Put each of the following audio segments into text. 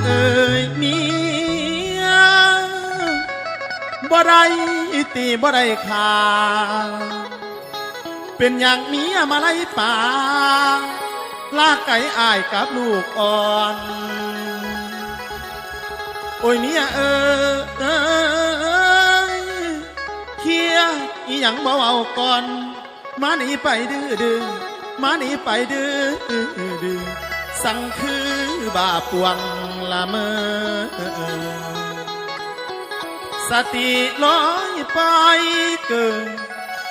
ເອີຍເມຍ ບໍ່ໄດ້ຕີບໍ່ໄດ້ຂ້າ ເປັນຫຍັງເມຍມາໄລ່ປ່າ ລາກໄກອ້າຍກັບລູກອ່ອນ. ໂອ້ຍເມຍເອີຍ ຄຽດອີ່ຫຍັງບໍ່ເວົ້າກ່ອນ ມາໜີໄປດື້ໆ ມາໜີໄປດື້ໆ ສັງຄືບ້າປ່ວງລະເມີ ສະຕິລອຍໄປເກີນ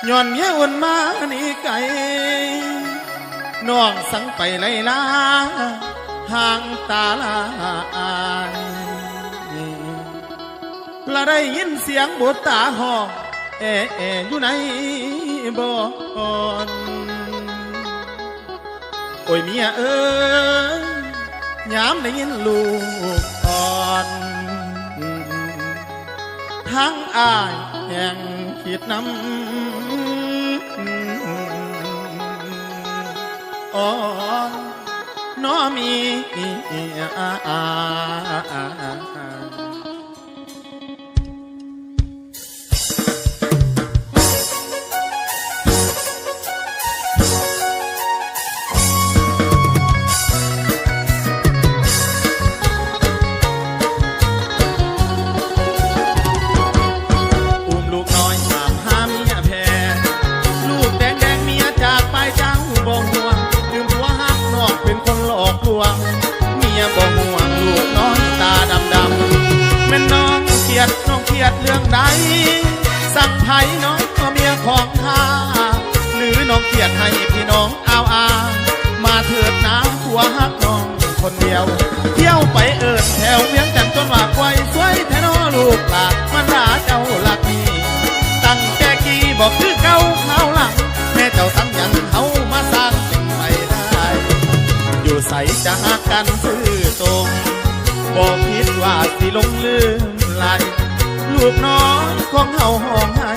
ຍ້ອນເມຍອຸ່ນມາໜີໄກ ນ້ອງສັງໄປໄລ່ລາ ຫ່າງຕາລາອາຍ. ລະໄດ້ຍິນສຽງບຸດຕາຮ້ອງແອໆຢູ່ໃນບ່ອນ. ໂອ້ຍເມຍເອີຍ ຍາມໄດ້ຍິນລູກອ່ອນ ທັງອ້າຍແຮ່ງຄິດນຳ ອໍ ນໍມີ ອຸ້ມລູກນ້ອຍຕາມຫາເມຍແພ້ ລູກແດງໆ ເມຍຈາກໄປເຈົ້າບໍ່ຫ່ວງ ລືມຜົວຮັກນ້ອງເປັນຄົນຫຼອກລວງ ເມຍບໍ່ຫ່ວງລູກນ້ອຍຕາດຳໆ ແມ່ນນ້ອງຄຽດ ນ້ອງຄຽດເລື່ອງໃດ ສັ່ງໃຜນ້ອງເມຍຂອງຂ້າ ຫຼືນ້ອງຄຽດໃຫ້ພີ່ນ້ອງ ອ້າວອາ ມາເທີດນາ ຜົວຮັກນ້ອງຄົນດຽວ ທ່ຽວໄປເອີ້ນແຖວວຽງຈັນ ຈົນວ່າຄວາຍສວຍແທ້ນໍລູກຫຼານ ມານດາເຈົ້າລັກນີ້ ຕັ້ງແຕ່ກີ້ບໍ່ຄືເກົ່າຄາວຫຼັງ ແມ່ເຈົ້າສັງຍັນເຮົາມາສ້າງສິ່ງໃໝ່ໄດ້ ຢູ່ໃສຈະຮັກກັນຊື່ຕົງ ບໍ່ຄິດວ່າຊິຫຼົງລືມໄຫຼ ລູກນ້ອຍຂອງເຮົາຮ້ອງໄຫ້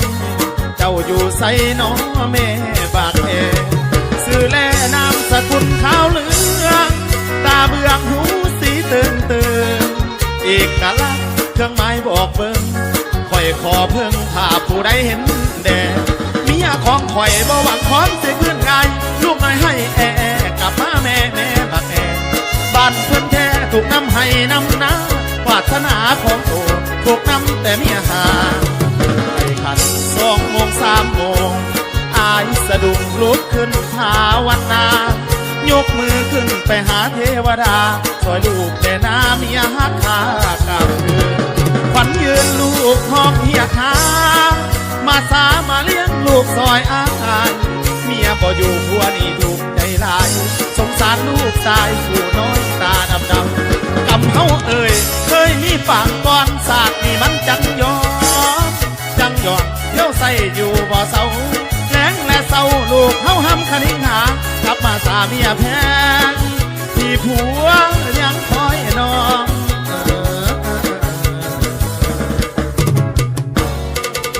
ເຈົ້າຢູ່ໃສນໍແມ່ບາກແອ ຊື່ແລນາມສະກຸນຂາວເຫຼືອງ ຕາເບືອງຫູສີເຕີງເຕີງ ເອກະລັກເຄື່ອງໝາຍບອກເບິ່ງ ຂ້ອຍຂໍເພິ່ງພາຜູ້ໃດເຫັນແດ່ ເມຍຂອງຂ້ອຍບໍ່ຫວັງຄອນຊິຄືນງ່າຍ ລູກນ້ອຍໄຫ້ແອ ກັບມາແມ່ ແມ່ບັກແອ ບ້ານເພິ່ນແທ້ທຸກນຳໄຮ່ນຳນາ ວາດສະໜາຂອງໂຕທຸກນຳແຕ່ເມຍຫາ ໄປຂັນສອງໂມງສາມໂມງ ອາຍສະດຸ້ງລຸກຂຶ້ນພາວະນາ ຍົກມືຂຶ້ນໄປຫາເທວະດາ ຊ່ອຍລູກແດ່ນາເມຍຮັກຂ້າກາບຄືນ ຂວັນຢືນລູກຮ້ອງຮຽກຫາ ມາສາມາລ້ຽງລູກຊ່ອຍອ້າຍ ເມຍບໍ່ຢູ່ຜົວນີ້ທຸກໃຈຫຼາຍ ສົງສານລູກຊາຍຜູ້ນ້ອຍຕາດຳໆ ກຳເຮົາເອີຍ ເຄີຍມີປາງກ່ອນ ຊາດນີ້ມັນຈັ່ງຍ້ອນ ຈັ່ງຍ້ອນ ທ່ຽວໃສ່ຢູ່ບໍ່ເຊົາ ແລງແລະເຊົ້າ ລູກເຮົາຮ່ຳຄະນິງຫາ ກັບມາສາເມຍແພງ ທີ່ຜົວຍັງຄອຍນ້ອງ